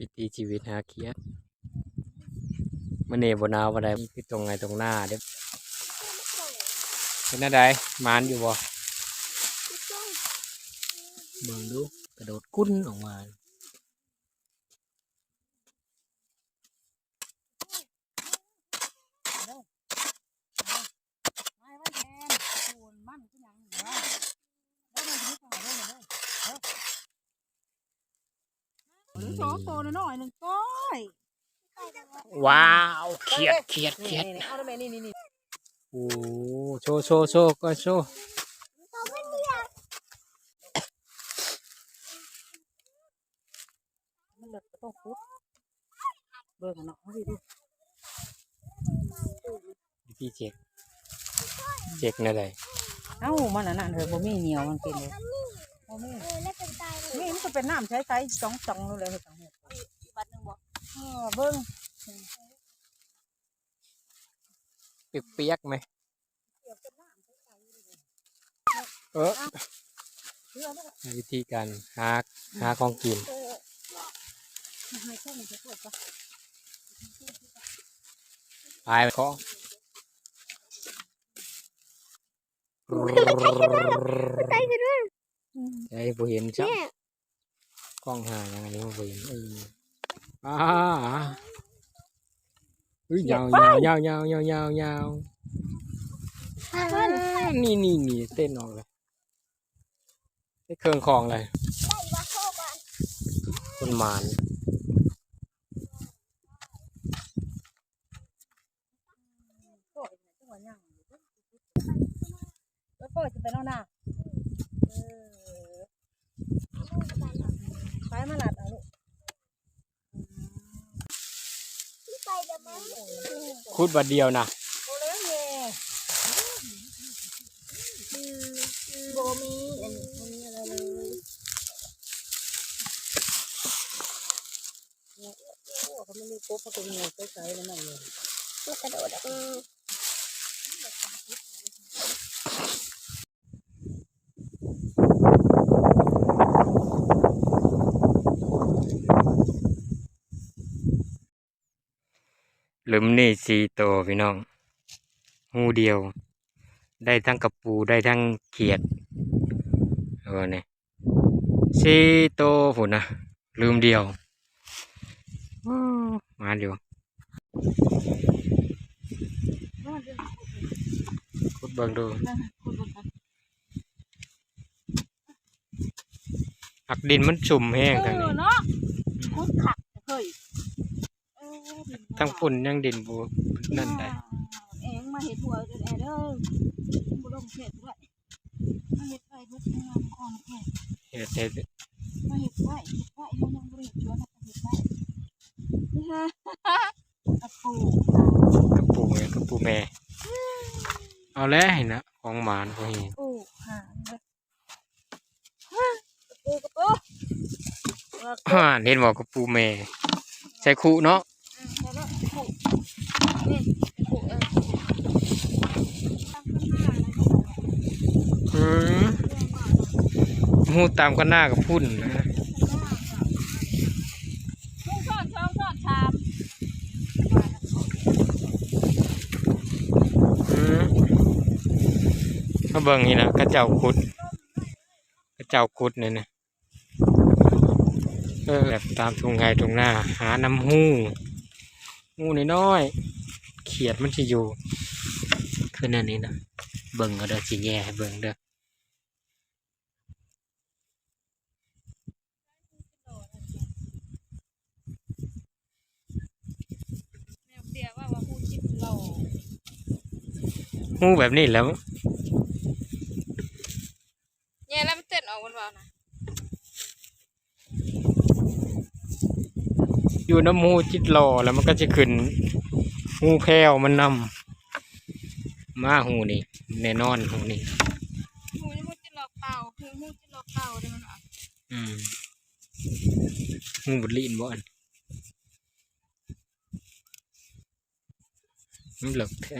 ວິຖີຊີວິດຫາຂຽດ ມື້ນີ້ບໍ່ໜາວປານໃດ ມີແຕ່ທົ່ງໄຮ່ທົ່ງນາເດ້. ເປັນແນວໃດ ໝານຢູ່ບໍ່? ເບິ່ງດູ ກະໂດດກຸ້ນອອກມາ. ສອງໂຕນ້ອຍໆ ໜຶ່ງກ້ອຍ. ວ້າວ ຂຽດ ຂຽດ ຂຽດ. ນີ້ໆ ເອົາແມ່ ນີ້ໆ ໂອ້ ໂຊ ໂຊ ໂຊ ກ້ອຍໂຊ. ມັນເລິກກໍຕ້ອງຂຸດ ເບິ່ງເນາະ ເຮົາຊິດູ ວິທີເຊັກ ເຊັກແນວໃດ? ເອົ້າ ມັນອັນນັ້ນເຮີ້ຍ ບໍ່ມີໜຽວ ມັນເປັນເລີຍ ບໍ່ມີ. ເອີ ແລ້ວເປັນຕາຍ ນີ້ມັນກໍເປັນນ້ຳໃສໆ ຈ່ອງໆ ໂລດແຫຼະເຮີ້ຍ. ບາດໜຶ່ງບໍ່? ເອີ ເບິ່ງ ປຽກໆ ແມະ. ເອີ ວິທີການຫາ ຫາຂອງກິນ ພາຍຂອງ ໃສ່ຂຶ້ນມາ ໃສ່ ບໍ່ເຫັນຊ້ຳ. ກ້ອງຫາຫຍັງອັນນີ້ ບໍ່ເຫັນ. ເອີ ອ່າ ເອີຍ ຍາວໆ ຍາວໆ ຍາວໆ ຍາວໆ ອ່າ ນີ້ໆ ເຕັ້ນອອກເລີຍ ໄດ້ເຄິ່ງຂອງເລີຍ ຄົນໝານ. ເອີ ເປີດຈະໄປເນາະນາ ເອີ ໄປມາລັດເອົາລູກ ຂຸດບາດດຽວນະ ບໍ່ແລ້ວແດ່ ບໍ່ມີອັນ ບໍ່ມີອະໄລເລີຍ. ໂອ້ ມັນມີກົບ ມັນກໍມີໃສໆ ແລ້ວມັນນີ້ ມັນກະໂດດອອກມາ. ລຶມນີ້ສີ່ໂຕພີ່ນ້ອງ ຮູດຽວ ໄດ້ທັງກະປູ ໄດ້ທັງຂຽດ ເອີ ນີ້ສີ່ໂຕພຸ້ນນະ ລຶມດຽວ. ໂອ້ ມານຢູ່ ຂຸດເບິ່ງດູ. ເອີ ຂຸດເບິ່ງກ່ອນ ອັກ ດິນມັນຊຸ່ມແຮງທາງນີ້ ເອີ ເນາະ ຂຸດຄັກເຮີ້ຍ. ເອີ ດິນທາງພຸ້ນຍັງດິນບໍ່ນັ້ນໄດ໋ ເອງມາເຮັດຫົວເດີ ເດີ ບໍ່ລົງເຂດດ້ວຍ ມາເຮັດໄວ້ເບິດເມືອງຂອງແທ້ ເຮັດ ເຮັດ ມາເຮັດໄວ້ ເຮັດໄວ້ ເຮົາຍັງບໍ່ໄດ້ເຮັດສວນ ເຮົາກໍເຮັດໄວ້ ກະປູ ກະປູແມ່ ກະປູແມ່ ເອົາແລ້ວຫັ້ນນະ ຂອງໝານພວກນີ້ ປູຫາງເດີ. ກະປູ ກະປູ ຫັ້ນ ເຫັນບໍ່ ກະປູແມ່ ໃສ່ຄຸເນາະ ອືມ ໃສ່ຄຸ ນີ້ ຄຸ ເອີ ຄຸ ອືມ ຫູຕາມຄັນນາກັບພຸ້ນນະ. ໜຶ່ງຊ້ອນ ສອງຊ້ອນ ສາມ ອືມ ມາເບິ່ງນີ້ນະ ເຂົາເຈົ້າຂຸດ ເຂົາເຈົ້າຂຸດນີ້ນະ ເອີ ແບບຕາມທົ່ງໄຮ່ທົ່ງນາ ຫານຳຮູ ຮູນ້ອຍໆ ຂຽດມັນຊິຢູ່ ຄືແນວນີ້ນະ ເບິ່ງເອົາເດີ ຊິແຍ່ໃຫ້ເບິ່ງເດີ. ຮູແບບນີ້ແຫຼະ ແຍ່ແລ້ວມັນເຕັ້ນອອກ ມັນວ່ານະ. ຢູ່ນຳຮູຈິດຫຼໍ່ ແລ້ວມັນກໍຊິຂຶ້ນຮູແພ້ວມັນນຳ ມາຮູນີ້ ແນ່ນອນຮູນີ້ ຮູນີ້ ຮູຈິດຫຼໍ່ເກົ່າ ຄືຮູຈິດຫຼໍ່ເກົ່າເດ້ມັນວ່າ ອືມ ຮູບົດລີນບໍ່ ອັນ ມັນເລິກແທ້